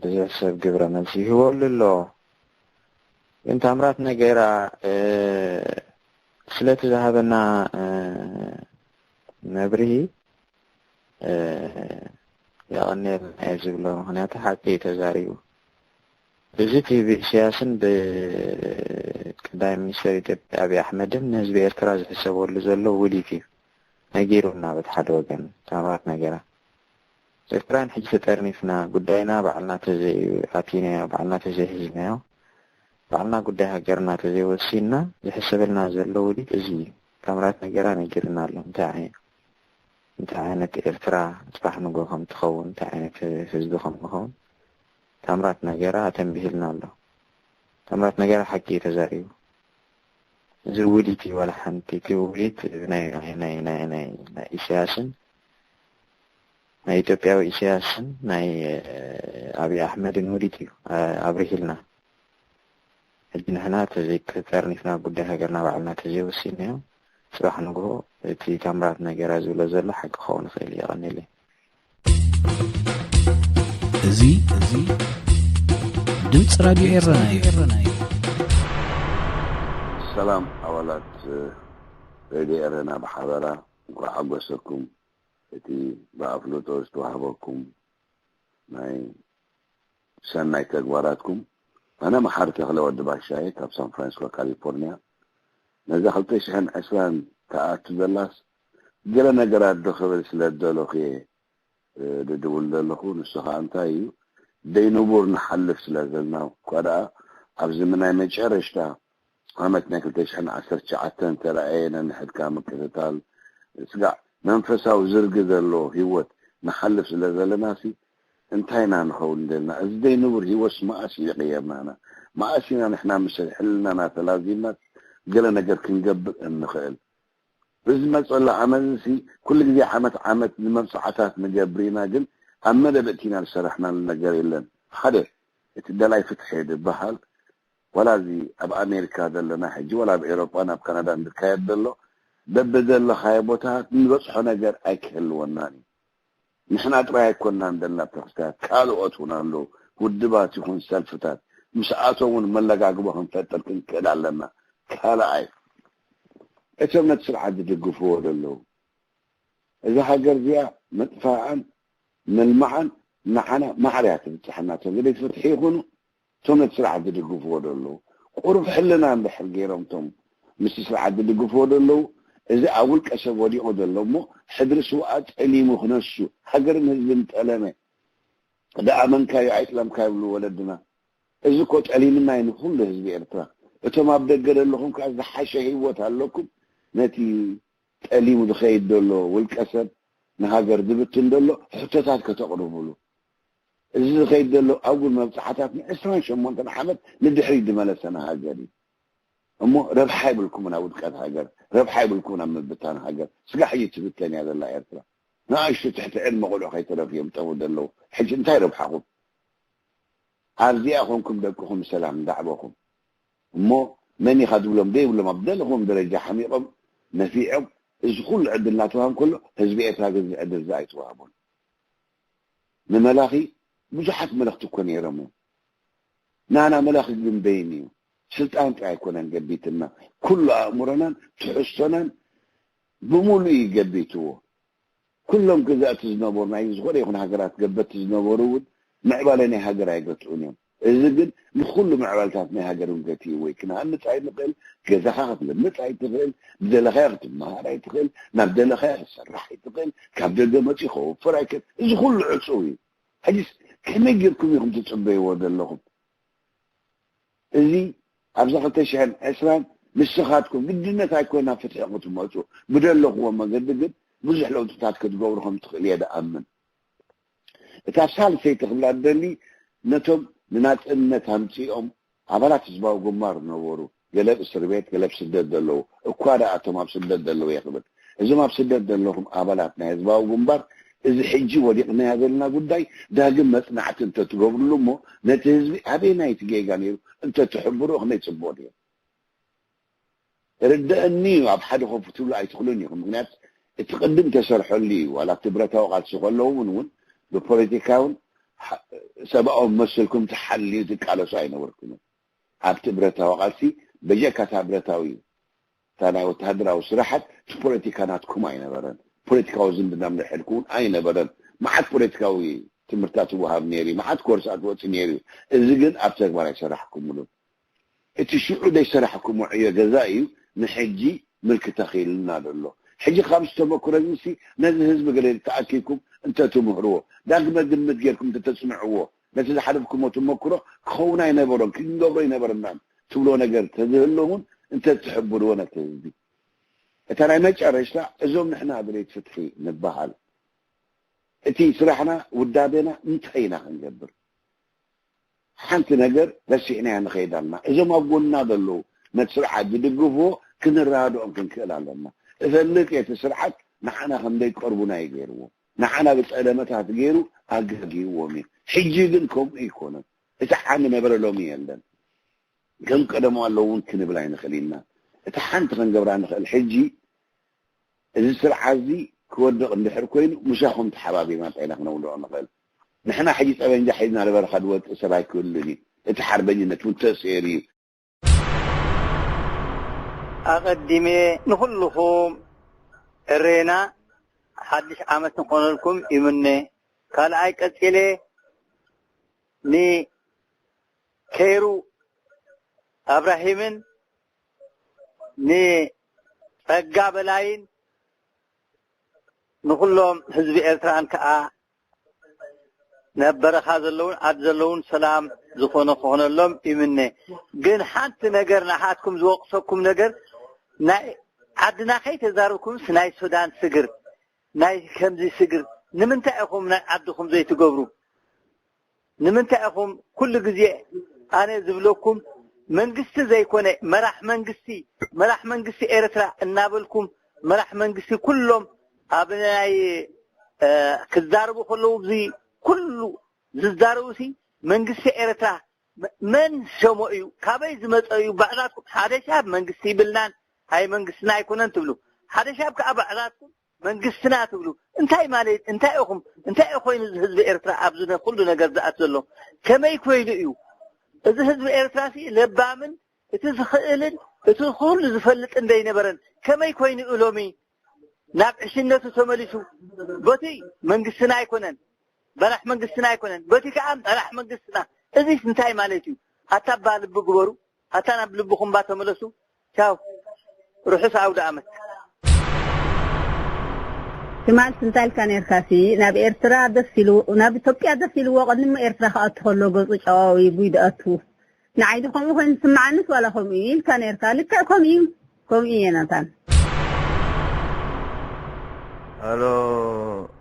ብዙሕ ሰብ ግብረ መልሲ ይህበሉ ኣሎ። ግን ታምራት ነገራ፣ እ፣ ስለቲ ዝሃበና፣ እ፣ መብርሂ፣ እ፣ የቐንየልና እየ ዝብሎ። ምኽንያቱ ሓቂ እዩ ተዛሪቡ። እዚ እቲ ብኢሳያስን ብቀዳማይ ሚኒስተር ኢትዮጵያ ኣብይ ኣሕመድን ንህዝቢ ኤርትራ ዝሕሰበሉ ዘሎ ውዲት እዩ ነጊሩና። በቲ ሓደ ወገን ታምራት ነገራ፣ ኤርትራን ሕጂ ተጠርኒፍና፣ ጉዳይና ባዕልና ተዘይ ኣቲናዮ፣ ባዕልና ተዘይሒዝናዮ፣ ባዕልና ጉዳይ ሃገርና ተዘይወሲንና ዝሕሰበልና ዘሎ ውዲት እዚ እዩ። ታምራት ነገራ ነጊሩና ኣሎ። እንታይ ዓይነት፣ እንታይ ዓይነት ኤርትራ ጽባሕ ንግሆ ከም ትኸውን፣ እንታይ ዓይነት ህዝቢ ከም ንኸውን ታምራት ነገራ ኣተንቢህልና ኣሎ። ታምራት ነገራ ሓቂ እዩ ተዛሪቡ። እዚ ውዲት እዩ፣ ዋላ ሓንቲ። እቲ ውዲት ናይ፣ ናይ፣ ናይ፣ ናይ፣ ናይ ኢሳያስን ናይ ኢትዮጵያዊ ኢሳያስን ናይ፣ እ፣ ኣብይ ኣሕመድን ውዲት እዩ፣ እ፣ ኣብሪሂልና። ሕጂ ንሕና ተዘይተጠርኒፍና፣ ጉዳይ ሃገርና ባዕልና ተዘይወሲንናዮ፣ ጽባሕ ንግሆ እቲ ታምራት ነገራ ዝብሎ ዘሎ ሓቂ ክኸውን ይኽእል እዩ። የቐንየለይ። እዚ፣ እዚ ድምፂ ራድዮ ኤረና እዩ። ሰላም ኣባላት ሬድዮ ኤረና ብሓበራ፣ እንኳዕ ሓጎሰኩም። እቲ ብኣፍልጦ ዝተዋህበኩም ናይ ሰናይ ተግባራትኩም። ኣነ መሓሪ ተኽለ ወዲ ባሻየ ካብ ሳን ፍራንሲስኮ ካሊፎርኒያ። ነዛ ክልተ ሽሕን ዕስራን ትኣቱ ዘላስ ገለ ነገራት ዶ ክብል ስለ ዝደለኹ እየ፣ እ፣ ድድውል ዘለኹ። ንሱ ኸኣ እንታይ እዩ፣ ደይ ንቡር ንሓልፍ ስለ ዘለና፣ እኳ ደኣ ኣብዚ ናይ መጨረሽታ ዓመት ናይ ክልተ ሽሕን ዓሰርተ ትሽዓተን ተራእየ፣ ነንሕድካ ምክትታል፣ ስጋዕ መንፈሳዊ ዝርጊ ዘለዎ ህይወት ንሓልፍ ስለ ዘለና ሲ፣ እንታይ ኢና ንኸውን ዘለና? እዚ ደይ ንቡር ህይወትስ መኣስ እዩ ይቕየርናና? መኣስ ኢና ንሕና ምስ ሕልናና ተላዚብናስ ገለ ነገር ክንገብር እንኽእል? ብዝመጸሉ ዓመት እዚ ኩሉ ግዜ ዓመት ዓመት ንመብጽዓታት ንገብር ኢና፣ ግን ኣብ መደብ እቲና ዝሰራሕናሉ ነገር የለን። ሓደ፣ እቲ ደላይ ፍትሒ ድበሃል፣ ዋላ እዚ ኣብ ኣሜሪካ ዘለና ሕጂ፣ ዋላ ኣብ ኤሮጳን ኣብ ካናዳን ዝካየድ ዘሎ፣ በብዘለኻዮ ቦታታት ንበጽሖ ነገር ኣይክህልወናን እዩ። ንሕና ጥራይ ኣይኮንናን ዘለና ተኽስታት፣ ካልኦት እውን ኣለዉ፣ ውድባት ይኹን ሰልፍታት። ምስኣቶም እውን መለጋግቦ ክንፈጥር ክንክእል ኣለና። ካልኣይ፣ እቶም ነቲ ስርዓት ዝድግፍዎ ዘለዉ፣ እዛ ሃገር እዚኣ ምጥፋኣን ምልማዓን ንዓና ማዕረ እያ ትብጽሓና። እቶም ደለይቲ ፍትሒ ይኹኑ፣ እቶም ነቲ ስርዓት ዝድግፍዎ ዘለዉ፣ ቁሩብ ሕልና እንድሕር ገይሮም፣ እቶም ምስቲ ስርዓት ዝድግፍዎ ዘለዉ፣ እዚ ኣብ ውልቀ ሰብ ወዲቑ ዘሎ እሞ ሕድሪ ስውኣት ጠሊሙ ክነሱ፣ ሃገርን ህዝብን ጠለመ፣ ደኣ መንካዮ ኣይጥለምካ ይብሉ ወለድና። እዚ እኮ ጠሊምና እዩ ንኹሉ ህዝቢ ኤርትራ። እቶም ኣብ ደገ ዘለኹም ከኣ ዝሓሸ ህይወት ኣለኩም። ነቲ ጠሊሙ ዝኸይድ ዘሎ ውልቀ ሰብ፣ ንሃገር ዝብትን ዘሎ ሕቶታት ከተቕርብሉ። እዚ ዝኸይድ ዘሎ ኣጉል መብጽዓታት ንዕስራን ሸሞንተን ዓመት ንድሕሪት ዝመለሰና ሃገር እዩ። እሞ ረብሓ የብልኩምን ኣብ ውድቀት ሃገር፣ ረብሓ የብልኩምን ኣብ ምብታን ሃገር። ስጋዕ ሕጂ ትብተን እያ ዘላ ኤርትራ። ንኣሽቱ ትሕቲ ዕድመ ቆልዑ ከይተረፉ እዮም ጠፉ ዘለዉ። ሕጂ እንታይ ረብሓኹም? ኣብዚኣ ኮንኩም ደቅኹም ብሰላም እንዳዕበኹም። እሞ መን ኢኻ ዝብሎም ዘይብሎም ኣብ ዘለኹዎም ደረጃ ሓሚቖም ነፊዖም። እዚ ኩሉ ዕድል እናተዋህቦም ከሎ ህዝቢ ኤርትራ ግን እዚ ዕድል እዚ ኣይተዋህቦን። ንመላኺ ብዙሓት መለኽቲ እኮ ነይሮም እዮም። ናና መላኺ ግን በይኑ እዩ። ስልጣን ጥራይ ኣይኮነን ገቢትና፣ ኩሉ ኣእምሮናን ትሕዝቶናን ብምሉእ እዩ ገቢትዎ። ኩሎም ገዛእቲ ዝነበሩ ናይ ዝኾነ ይኹን ሃገራት ገበቲ ዝነበሩ እውን ምዕባለ ናይ ሃገር ኣይገትኡን እዮም። እዚ ግን ንኹሉ ምዕባለታት ናይ ሃገር እውን ገትእዎ እዩ። ክንሃንፅ ኣይንኽእል፣ ገዛኻ ክትልምፅ ኣይትኽእል፣ ብደለኻዮ ክትመሃር ኣይትኽእል፣ ናብ ደለኻዮ ክትሰርሕ ኣይትኽእል፣ ካብ ደገ መፂኡ ከወፍር ኣይክእል። እዚ ኩሉ ዕፁው እዩ። ሕጂስ ከመይ ጌርኩም ኢኹም ትፅበይዎ ዘለኹም? እዚ ኣብዛ ክልተ ሽሕን ዕስራን ንስኻትኩም ግድነት ኣይኮና ፍትሒ ክትመፁ ብደለኹዎ መገዲ ግን ብዙሕ ለውጥታት ክትገብሩ ከም ትኽእሉ እየ ድኣምን። እታ ሳልሰይቲ ክብላ ደሊ ነቶም ንናፅነት ኣምፂኦም ኣባላት ህዝባዊ ግንባር ዝነበሩ ገለ ኣብ እስር ቤት ገለ ኣብ ስደት ዘለዉ እኳ ደኣ እቶም ኣብ ስደት ዘለዉ እየ ክብል እዞም ኣብ ስደት ዘለኹም ኣባላት ናይ ህዝባዊ ግንባር፣ እዚ ሕጂ ወዲቕናዮ ዘለና ጉዳይ ዳግም መጽናዕቲ እንተትገብርሉ እሞ፣ ነቲ ህዝቢ ኣበየናይቲ ጌጋ ነይሩ እንተትሕብርዎ ከመይ ጽቡቕ ነይሩ። ርደአኒ እዩ፣ ኣብ ሓደ ኮፍ ክትብሉ ኣይትኽእሉን ኢኹም። ምክንያት እቲ ቅድም ተሰርሐሉ እዩ። ዋላ ኣብቲ ብረታዊ ቃልሲ ከለዉ እውን፣ እውን ብፖለቲካውን ሓ-፣ ሰብኣዊ መሰልኩም ተሓልዩ ትቃለሱ ኣይነበርኩምን። ኣብቲ ብረታዊ ቃልሲ በጀካ እታ ብረታዊ እዩ። እታ ናይ ወተሃደራዊ ስራሓት እቲ ፖለቲካ ናትኩም ኣይነበረን። ፖለቲካዊ ዝምድና ምንሕልኩ እውን ኣይነበረን። መዓት ፖለቲካዊ ትምህርታት ይወሃብ ነይሩ እዩ። መዓት ኮርሳት ወፂ ነይሩ እዩ። እዚ ግን ኣብ ተግባር ኣይሰራሕኩምሉን። እቲ ሽዑ ዘይሰራሕኩሞ ዕዮ ገዛ እዩ ንሕጂ ምልክት ተኺልና ዘሎ። ሕጂ ካብ ዝተመክሮ እዚ ነዚ ህዝቢ ገለ ተኣኪብኩም እንተትምህርዎ፣ ዳግመ ግምት ጌርኩም እንተተጽንዕዎ፣ ነቲ ዝሓለፍኩሞ ተመክሮ ክኸውን ኣይነበሮን፣ ክንገብሮ ኣይነበረናን ትብሎ ነገር ተዝህሎ እውን እንተትሕብርዎ ነቲ ህዝቢ። እታ ናይ መጨረሽታ፣ እዞም ንሕና ደለይቲ ፍትሒ ንበሃል፣ እቲ ስራሕና ውዳቤና እንታይ ኢና ክንገብር? ሓንቲ ነገር ረሲዕናያ ንኸይድ ኣለና። እዞም ኣብ ጎንና ዘለዉ ነቲ ስርዓት ዝድግፍዎ ክንረዳድኦም ክንክእል ኣለና። እፈልጥ እየ እቲ ስርዓት ንዓና ከም ዘይቀርቡና እዩ ገይርዎ። ንዓና ብጸለመታት ገይሩ ኣጋጊዎም እዩ። ሕጂ ግን ከምኡ ኣይኮነን። እቲ ዓሚ ነበረ ሎሚ የለን። ከም ቀደሙ ኣለዉ እውን ክንብል ኣይንኽእል ኢና። እቲ ሓንቲ ክንገብራ ንኽእል ሕጂ እዚ ስርዓት እዚ ክወድቕ እንድሕር ኮይኑ ምሳኹም ተሓባቢርና እንታይ ኢና ክነውድቖ ንኽእል? ንሕና ሕጂ ጠበንጃ ሒዝና ንበረኻ ዝወጽእ ሰብ ኣይክህሉን እዩ። እቲ ሓርበኝነት እውን ተስዒሩ እዩ። ኣቐዲመ ንኹልኹም እሬና ሓድሽ ዓመት ንኾነልኩም ይምነ። ካልኣይ ቀጺለ ንከይሩ ኣብራሂምን ንጸጋ በላይን ንኹሎም ህዝቢ ኤርትራን ከኣ ናብ በረኻ ዘለውን ዓዲ ዘለውን ሰላም ዝኾነ ክኾነሎም ይምነ። ግን ሓንቲ ነገር ንዓኻትኩም ዝወቕሰኩም ነገር፣ ናይ ዓድና ከይተዛረብኩምስ ናይ ሱዳን ስግር፣ ናይ ከምዚ ስግር ንምንታይ ኢኹም ናይ ዓድኹም ዘይትገብሩ? ንምንታይ ኢኹም ኩሉ ግዜ ኣነ ዝብለኩም መንግስቲ ዘይኮነ መራሕ መንግስቲ፣ መራሕ መንግስቲ ኤርትራ እናበልኩም መራሕ መንግስቲ ኩሎም ኣብ ናይ፣ እ፣ ክዛረቡ ከለዉ እዚ ኩሉ ዝዛረቡ ሲ መንግስቲ ኤርትራ መ-፣ መን ሸሞ እዩ? ካበይ ዝመጸ እዩ? ባዕላትኩም ሓደ ሻብ መንግስቲ ይብልናን ኣይ መንግስትና ኣይኮነን ትብሉ፣ ሓደ ሻብ ከኣ ባዕላትኩም መንግስትና ትብሉ። እንታይ ማለት እንታይ ኢኹም? እንታይ እዩ ኮይኑ እዚ ህዝቢ ኤርትራ ኣብዚ ነ-፣ ኩሉ ነገር ዝኣት ዘሎ? ከመይ ኮይኑ እዩ? እዚ ህዝቢ ኤርትራ ሲ ለባምን እቲ ዝኽእልን እቲ ኩሉ ዝፈልጥን ዘይነበረን ከመይ ኮይኑ እዩ ሎሚ ናብ ዕሽነቱ ተመሊሱ? በቲ መንግስትና ኣይኮነን፣ በራሕ መንግስትና ኣይኮነን፣ በቲ ከኣ በራሕ መንግስትና። እዚስ እንታይ ማለት እዩ? ኣታ ባ ልቢ ግበሩ፣ ኣታ ናብ ልብኹም ባ ተመለሱ። ቻው፣ ርሑስ ኣውደ ኣመት። ትማል እንታይ ኢልካ ነርካ ሲ ናብ ኤርትራ ደስ ኢሉ፣ ናብ ኢትዮጵያ ደስ ኢልዎ፣ ቅድሚ ኤርትራ ክኣቱ ከሎ ገጹ ጨዋዊ ጉይ ደኣቱ። ንዓይ ዶ ከምኡ ኮይኑ ዝስምዓንስ ዋላ ከምኡ እዩ ኢልካ ነርካ? ልክዕ ከምኡ እዩ። ከምኡ እዩ ናታን። ኣሎ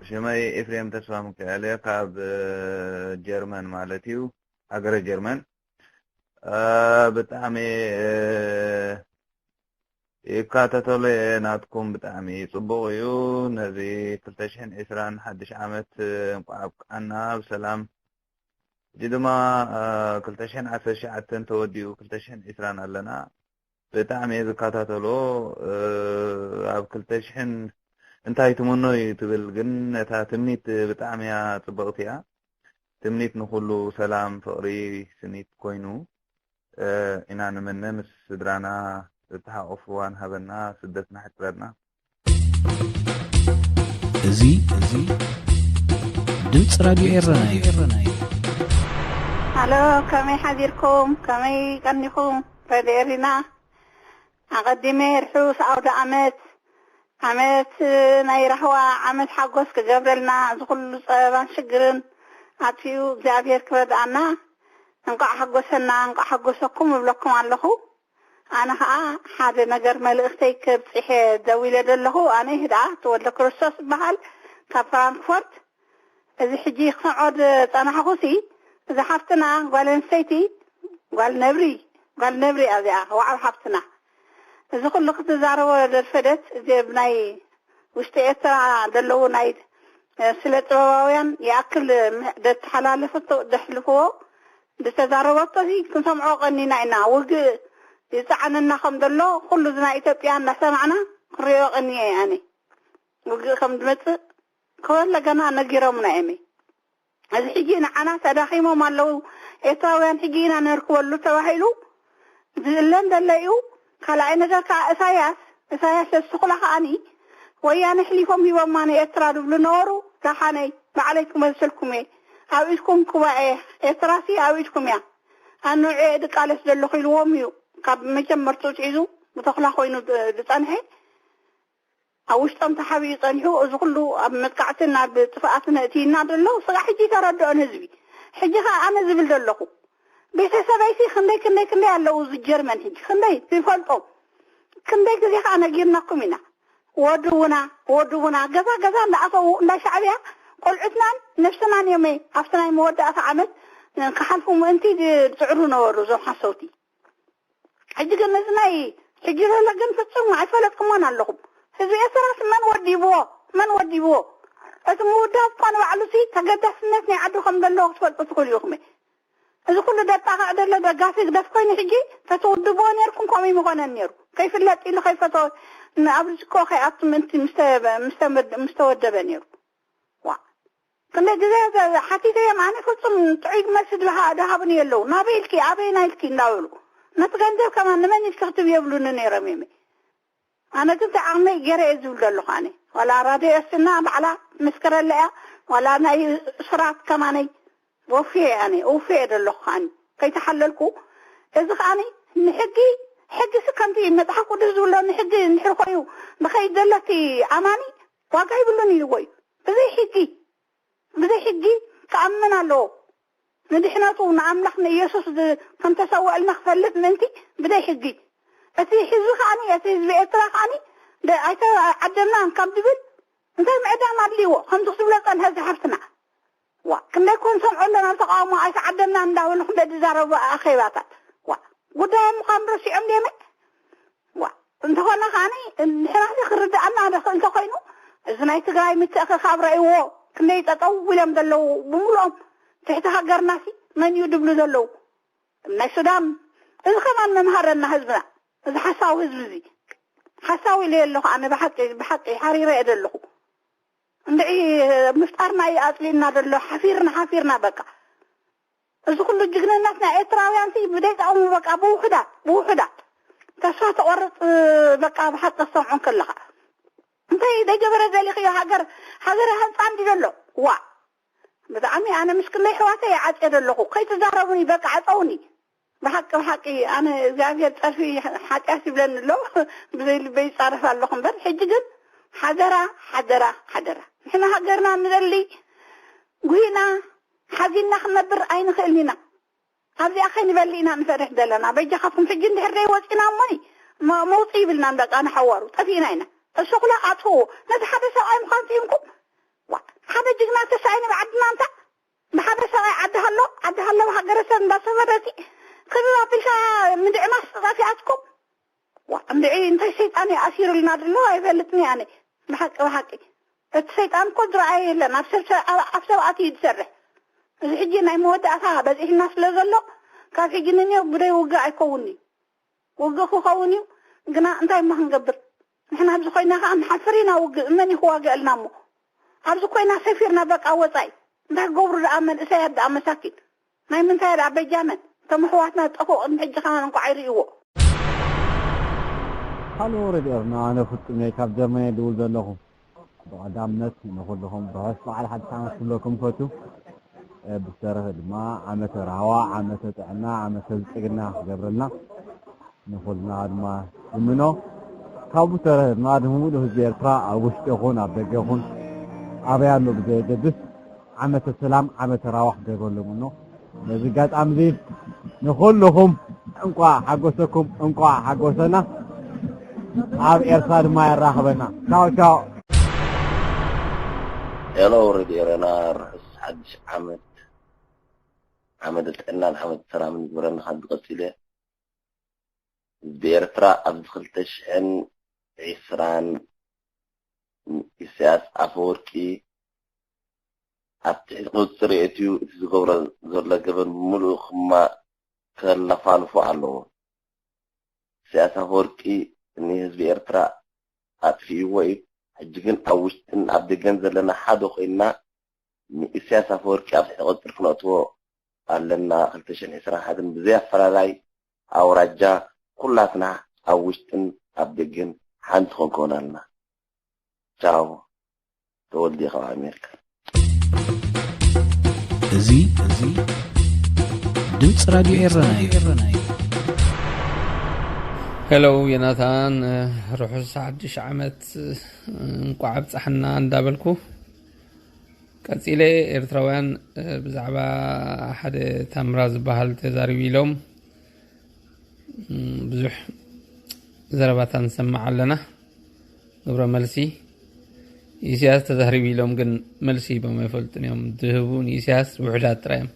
ሽመይ ኤፍሬም ተስፋ ሚካኤል እየ፣ ካብ ጀርመን ማለት እዩ፣ ሃገረ ጀርመን። ብጣዕሚ ይካተተሉ እየ ናትኩም፣ ብጣዕሚ ጽቡቕ እዩ። ነዚ ክልተ ሽሕን ዕስራን ሓድሽ ዓመት እንቋዕ ኣብቃዓና ብሰላም። ሕጂ ድማ ክልተ ሽሕን ዓሰርተ ትሽዓተን ተወዲኡ ክልተ ሽሕን ዕስራን ኣለና። ብጣዕሚ እየ ዝከታተሎ። ኣብ ክልተ ሽሕን እንታይ ትምኖ እዩ ትብል፣ ግን እታ ትምኒት ብጣዕሚ እያ ጽብቕቲ እያ። ትምኒት ንኹሉ ሰላም፣ ፍቕሪ፣ ስኒት ኮይኑ ኢና ንምነ። ምስ ስድራና ዝተሓቆፍዋን ሃበና፣ ስደትና ሕጽረልና። እዚ፣ እዚ ድምፂ ራድዮ ኤረና እዩ። ሃሎ፣ ከመይ ሓዚርኩም? ከመይ ቀኒኹም? ረድዮ ኤሪና፣ ኣቐዲመ ርሑስ ኣውደ ዓመት፣ ዓመት ናይ ራህዋ፣ ዓመት ሓጎስ ክገብረልና፣ እዚ ኩሉ ጸበባን ሽግርን ኣጥፊኡ እግዚኣብሔር ክረድኣና፣ እንቋዕ ሓጎሰና፣ እንቋዕ ሓጎሰኩም እብለኩም ኣለኹ። ኣነ ኸኣ ሓደ ነገር መልእኽተይ ከብጽሕ እየ ደዊለ ዘለኹ። ኣነ ህድኣ ተወልደ ክርስቶስ እበሃል፣ ካብ ፍራንክፎርት። እዚ ሕጂ ክሰምዖ ዝጸናሕኹሲ፣ እዛ ሓፍትና ጓል ኣንስተይቲ፣ ጓል ነብሪ፣ ጓል ነብሪ እያ እዚኣ፣ ዋዕሮ ሓፍትና። እዚ ኩሉ ክትዛረቦ ደርፈደት፣ እዚ ኣብ ናይ ውሽጢ ኤርትራ ዘለዉ ናይ ስለ ጥበባውያን ይኣክል ደተሓላለፈቶ ደሕልፍዎ ዝተዛረበቶ እዚ ክንሰምዖ ቀኒና ኢና። ውግእ ይፀዓነና ከም ዘሎ ኩሉ እዚ ናይ ኢትዮጵያ እናሰማዕና ክንሪኦ ቀኒየ ኣነ። ውግእ ከም ዝመፅእ ከወለ ገና ነጊሮምና እዮም። እዚ ሕጂ ንዓና ተዳኺሞም ኣለዉ ኤርትራውያን ሕጂ ኢና ነርክበሉ ተባሂሉ ዝእለን ዘሎ እዩ። ካልኣይ ነገር ከዓ እሳያስ እሳያስ ለስኩላ ከዓኒ ወያነ ሕሊፎም ሂቦማ ንኤርትራ ዝብሉ ነበሩ። ደሓነይ ባዕለይ ክመልሰልኩም እየ። ኣብ ኢድኩም ኩባኤ ኤርትራሲ ኣብ ኢድኩም እያ። ኣንውዕየ ድቃለስ ዘለኹ ኢልዎም እዩ። ካብ መጀመርትኡ ትሒዙ ብተኽላ ኮይኑ ዝፀንሐ ኣብ ውሽጦም ተሓቢኡ ጸኒሑ። እዚ ኩሉ ኣብ መጥቃዕትን ኣብ ጥፍኣትን እትይና ዘሎ ስጋ ሕጂ ተረድኦን ህዝቢ። ሕጂ ከኣ ኣነ ዝብል ዘለኹ ቤተሰበይሲ ክንደይ ክንደይ ክንደይ ኣለዉ እዚ ጀርመን ሕጂ ክንደይ ዝፈልጦም ክንደይ ግዜ ከኣ ነጊርናኩም ኢና። ወድቡና ወድቡና ገዛ ገዛ እንዳኣተዉ እንዳ ሻዕብያ ቆልዑትናን ነፍስናን እዮም ኣብቲ ናይ መወዳእታ ዓመት ክሓልፉ ምእንቲ ዝፅዕሩ ነበሩ እዞም ሓሰውቲ። ሕጂ ግን እዚ ናይ ሕጂ ዘሎ ግን ፍጹም ኣይፈለጥኩሞን ኣለኹም። ህዝቢ ኤርትራስ መን ወዲብዎ? መን ወዲብዎ? እቲ ምውዳብ እኳ ንባዕሉሲ ተገዳስነት ናይ ዓዱ ከም ዘለዎ ክትፈልጡ ትኽእሉ ኢኹም። እዚ ኩሉ ደጣቕዕ ዘሎ ደጋፊ ህግደፍ ኮይኑ ሕጂ ተትውድብዎ ነርኩም ከምኡ ምኾነን ነሩ። ከይፍለጥ ኢሉ ከይፈተወ ንኣብርጅኮ ከይኣቱ ምእንቲ ምስ ተወደበ ነሩ። ዋ ክንደ ግዜ ሓቲተዮም ኣነ ፍጹም ጥዑይ መልሲ ድሃብኒ የለዉ። ናበይ ኢልኪ ኣበይና ኢልኪ እንዳበሉ ነቲ ገንዘብ ከማን ንመን ኢልኪ ክትብ የብሉኒ ነይሮም የመ ኣነ ግን ተዓቕመይ ገይረ እየ ዝብል ዘለኹ ኣነ ዋላ ራድዮ ኤርትርና ባዕላ ትመስክረለ እያ ዋላ ናይ ስራት ከማነይ ወፍየ ኣነ ውፍየ ዘለኹ ከዓኒ ከይተሓለልኩ እዚ ከዓኒ ንሕጊ ሕጊ ሲ ከምቲ መፅሓፍ ቅዱስ ዝብሎ ንሕጊ እንድሕር ኮይኑ ንኸይድ ዘለቲ ኣማኒ ዋጋ ይብሉን ኢልዎ እዩ። ብዘይ ሕጊ ብዘይ ሕጊ ክኣምን ኣለዎ። ንድሕነቱ ንኣምላኽ ንኢየሱስ ከምተሰወእልና ክፈልጥ ምእንቲ ብዘይ ሕጊ እቲ ህዝቢ ከዓኒ እቲ ህዝቢ ኤርትራ ከዓኒ ኣይተዓደምናን ካብ ዝብል እንታይ ምዕዳም ኣድልይዎ ከምዚ ክትብሎ ፀንሐ እዚ ሓፍትና ዋ ክንደይ ኮን ሰምዖ ኣለና ተቃውሞ ኣይተዓደምናን እንዳበሉ ክንደ ዝዛረቡ ኣኼባታት ዋ ጉዳዮም ምዃኑ ረሲዖም ድየመ ዋ እንተኾነ ከዓኒ ንሕናሲ ክርድኣና ደኽእል እንተኮይኑ እዚ ናይ ትግራይ ምትእኽኻብ ረእይዎ ክንደይ ጠጠው ኢሎም ዘለዉ ብምሉኦም ትሕቲ ሃገርናሲ መን እዩ ድብሉ ዘለዉ ናይ ሱዳን እዚ ከማን መምሃረና ህዝብና እዚ ሓሳዊ ህዝቢ እዚ ሓሳዊ ኢለ ኣለኹ ኣነ ብሓቂ ብሓቂ ሓሪረ እየ ዘለኹ እንድዒ ምፍጣርና እዩ ኣፅሊእና ዘሎ ሓፊርና ሓፊርና በቃ እዚ ኩሉ ጅግንነት ናይ ኤርትራውያን ሲ ብደይ ጠቕሙ በቃ ብውሑዳት ብውሑዳት ተስፋ ተቆርፅ በቃ ብሓቂ ክሰምዖ ከለካ እንታይ ደይ ገበረ ዘሊክዮ ሃገር ሃገር ሃንፃ እንዲ ዘሎ ዋ ብጣዕሚ ኣነ ምስ ክንደይ ኣሕዋተይ ይዓፅየ ዘለኹ ከይትዛረቡኒ በቃ ዓፀውኒ ብሓቂ ብሓቂ ኣነ እግዚኣብሔር ፀርፊ ሓጢኣት ይብለኒ ኣሎ ብዘይ ልበይ ይፃረፍ ኣለኹ እምበር ሕጂ ግን ሓደራ ሓደራ ሓደራ ንሕና ሃገርና ንደሊ ጉሂና ሓዚንና ክንነብር ኣይንኽእልን ኢና ኣብዚኣ ከይንበሊ ኢና ንፈርሕ ዘለና በጃኻትኩም ሕጂ እንድሕር ደይ ወፂና እሞኒ መውፅእ ይብልናን በቃ ንሓዋሩ ጠፊእና ኢና እሱ ኩላ ኣጥፍዎ ነቲ ሓደ ሰብኣይ ምዃን ስኢንኩም ሓደ ጅግና ተሳኢኑ ብዓድና እንታ ብሓደ ሰብኣይ ዓዲ ሃሎ ዓዲ ሃሎ ሃገረሰብ እንዳሰፈረቲ ክብብ ኣቢልካ ምድዕማስ ጠፊኣትኩም ዋ እንድዒ እንታይ ሰይጣን እዩ ኣሲሩልና ድሎ ኣይፈልጥን ኣነ ብሓቂ ብሓቂ እቲ ሰይጣን እኮ ዝረኣየ የለን ኣብ ሰብ ኣፍ ሰብ ኣትዩ ዝሰርሕ እዚ ሕጂ ናይ መወዳእታ በፂሕና ስለ ዘሎ ካብ ሕጂ ንንዮ ብደይ ውግእ ኣይከውን እዩ ውግእ ክኸውን እዩ ግና እንታይ እሞ ክንገብር ንሕና ኣብዚ ኮይና ከዓ ንሓፍር ኢና ውግእ መን እዩ ክዋግአልና እሞ ኣብዚ ኮይና ሰፊርና በቃ ወፃኢ እንታይ ክገብሩ ደኣ መንእሰያት ደኣ መሳኪን ናይ ምንታይ ደኣ በጃመን እቶም ኣሕዋትና ዝጠፍኡ ቅድሚ ሕጂ ከማን እንኳ ኣይርእይዎ ሃሎ ሬድዮ ኤርና ኣነ ፍጹም እየ ካብ ጀርመን እየ ድውል ዘለኹ ብቐዳምነት ንኹልኹም ርሑስ በዓል ሓድሽ ዓመት ክብለኩም ፈቱ ብዝተረፈ ድማ ዓመተ ራህዋ ዓመተ ጥዕና ዓመተ ብልጽግና ክገብረልና ንኹልና ድማ ንምኖ ካብኡ ተረፈ ድማ ንሙሉእ ህዝቢ ኤርትራ ኣብ ውሽጢ ይኹን ኣብ ደገ ይኹን ኣበይ ኣሎ ብዘየገድስ ዓመተ ሰላም ዓመተ ራህዋ ክገብረሎም እኖ ነዚ ኣጋጣሚ እዚ ንኹልኹም እንቋዕ ሓጎሰኩም እንቋዕ ሓጎሰና ኣብ ኤርትራ ድማ የራኽበና ቻው ቻው ሄሎ ሬድዮ ኤረና ርሑስ ሓድሽ ዓመት ዓመተ ጥዕናን ዓመተ ሰላምን ይግበረልና ካብ ዝቐፂለ ህዝቢ ኤርትራ ኣብዚ ክልተ ሽሕን ዕስራን ኢሳያስ ኣፈወርቂ ኣብ ትሕቲ ቁፅፅር የእትዩ እቲ ዝገብሮ ዘሎ ገበን ብምሉኡ ክማ-፣ ከለፋልፎ ኣለዎ። ኢሳያስ ኣፈወርቂ ንህዝቢ ኤርትራ ኣጥፊእዎ እዩ። ሕጂ ግን ኣብ ውሽጥን ኣብ ደገን ዘለና ሓደ ኮይንና ንኢሳያስ ኣፈወርቂ ኣብ ትሕቲ ቁፅፅር ክነእትዎ ኣለና። ክልተ ሽሕን ዕስራን ሓደን ብዘይ ኣፈላላይ ኣውራጃ ኩላትና ኣብ ውሽጥን ኣብ ደገን ሓንቲ ክንከውን ኣለና። ቻው። ተወልደ ካብ ኣሜሪካ። እዚ እዚ ድምፂ ራድዮ ኤረና እዩ። ሄሎ ዮናታን፣ ርሑስ ሓድሽ ዓመት እንቋዕ ኣብጻሕና እንዳበልኩ፣ ቀጺለ ኤርትራውያን ብዛዕባ ሓደ ታምራ ዝበሃል ተዛሪቡ ኢሎም ብዙሕ ዘረባታት ንሰምዕ ኣለና። ግብረ መልሲ ኢሳያስ ተዛሪቡ ኢሎም ግን መልሲ ሂቦም ኣይፈልጡን እዮም። ዝህቡ ንኢሳያስ ውሑዳት ጥራይ እዮም።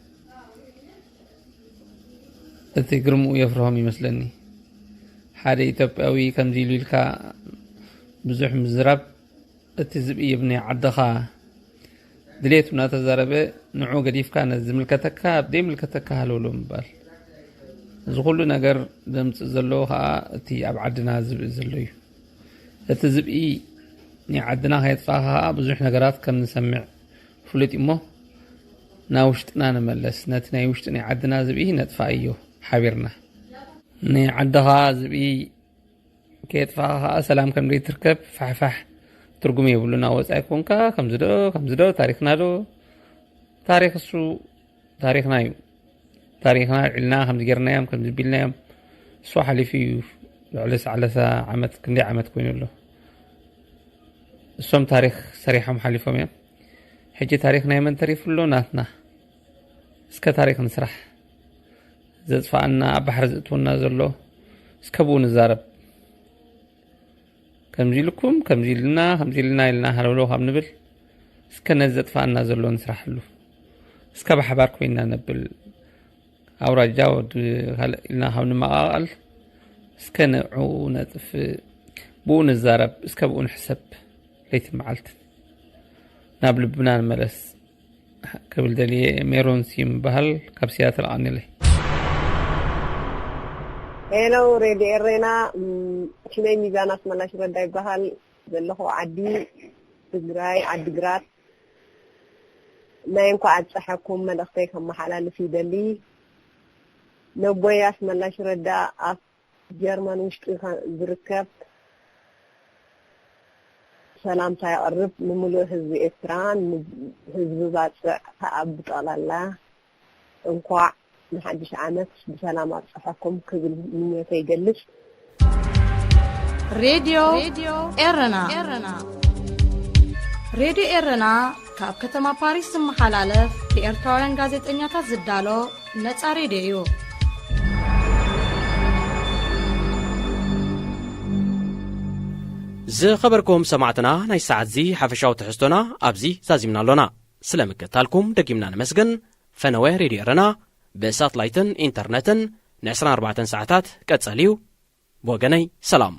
እቲ ግርምኡ የፍርሆም ይመስለኒ። ሓደ ኢትዮጵያዊ ከምዚ ኢሉ ኢልካ ብዙሕ ምዝራብ፣ እቲ ዝብኢ ኣብ ናይ ዓድኻ ድሌቱ እናተዛረበ ንዑ ገዲፍካ ነዚ ዝምልከተካ ኣብ ዘይምልከተካ ሃለውሎ ምባል። እዚ ኩሉ ነገር ዘምፅእ ዘሎ ከዓ እቲ ኣብ ዓድና ዝብኢ ዘሎ እዩ። እቲ ዝብኢ ናይ ዓድና ከየጥፋእካ ከዓ ብዙሕ ነገራት ከም ንሰምዕ ፍሉጥ እሞ ናብ ውሽጥና ንመለስ። ነቲ ናይ ውሽጢ ናይ ዓድና ዝብኢ ነጥፋእዮ ሓቢርና። ናይ ዓድኻ ዝብኢ ከየጥፋእካ ከዓ ሰላም ከም ዘይትርከብ ፋሕፋሕ ትርጉም የብሉን። ኣብ ወፃኢ ኮንካ ከምዚ ዶ ከምዚ ዶ ታሪክና ዶ ታሪክ እሱ ታሪክና እዩ። ታሪክና ኣልዒልና ከምዚ ጌርናዮም ከምዚ ቢልናዮም እሱ ሓሊፉ እዩ። ልዕሊ ሰዓት ዓመት ክንደይ ዓመት ኮይኑ ኣሎ። እሶም ታሪክ ሰሪሖም ሓሊፎም እዮም። ሕጂ ታሪክ ናይ መን ተሪፉ ኣሎ? ናትና። እስከ ታሪክ ንስራሕ። ዘጥፋኣና ኣብ ባሕሪ ዝእትወና ዘሎ እስከ ብኡ ንዛረብ። ከምዚ ኢልኩም ከምዚ ኢልና ከምዚ ኢልና ኢልና ሃለውለው ካብ ንብል እስከ ነዚ ዘጥፋኣና ዘሎ ንስራሕሉ። እስከ ብሓባር ኮይና ነብል ኣውራጃ ወዲ ካልእ ኢልና ካብ ንመቃቃል እስከ ንዕኡ ነጥፍእ፣ ብኡ ንዛረብ፣ እስከ ብኡ ንሕሰብ። ለይትን መዓልትን ናብ ልብና ንመለስ ክብል ደልየ። ሜሮን ስዩም ይበሃል ካብ ሲያትል ኣቐንየለይ። ሄሎ ሬድዮ ኤሬና፣ እም፣ ሽመይ ሚዛን ኣስመላሽ ረዳ ይበሃል። ዘለኹ ዓዲ ትግራይ ዓዲግራት። ናይ እንኳዕ ኣብፀሐኩም መልእኽተይ ከመሓላልፍ ይደሊ። ነቦይ ኣስመላሽ ረዳ ኣብ ጀርመን ውሽጢ ከ-፣ ዝርከብ ሰላምታ የቕርብ። ንምሉእ ህዝቢ ኤርትራ፣ ንህዝቢ ባጽዕ ከኣ ብጠቕላላ እንኳዕ ንሓድሽ ዓመት ብሰላም ኣብጽሐኩም ክብል ምኞተይ ይገልጽ። ሬድዮ ኤረና። ሬድዮ ኤረና ካብ ከተማ ፓሪስ ዝመሓላለፍ ብኤርትራውያን ጋዜጠኛታት ዝዳሎ ነጻ ሬድዮ እዩ። ዝኸበርኩም ሰማዕትና፣ ናይ ሰዓት እዚ ሓፈሻዊ ትሕዝቶና ኣብዚ ዛዚምና ኣሎና። ስለ ምክትታልኩም ደጊምና ነመስግን። ፈነወ ሬድዮ ኤረና ብሳትላይትን ኢንተርነትን ን ዕስራን ኣርባዕተን ሰዓታት ቀጸል እዩ። ብወገነይ ሰላም።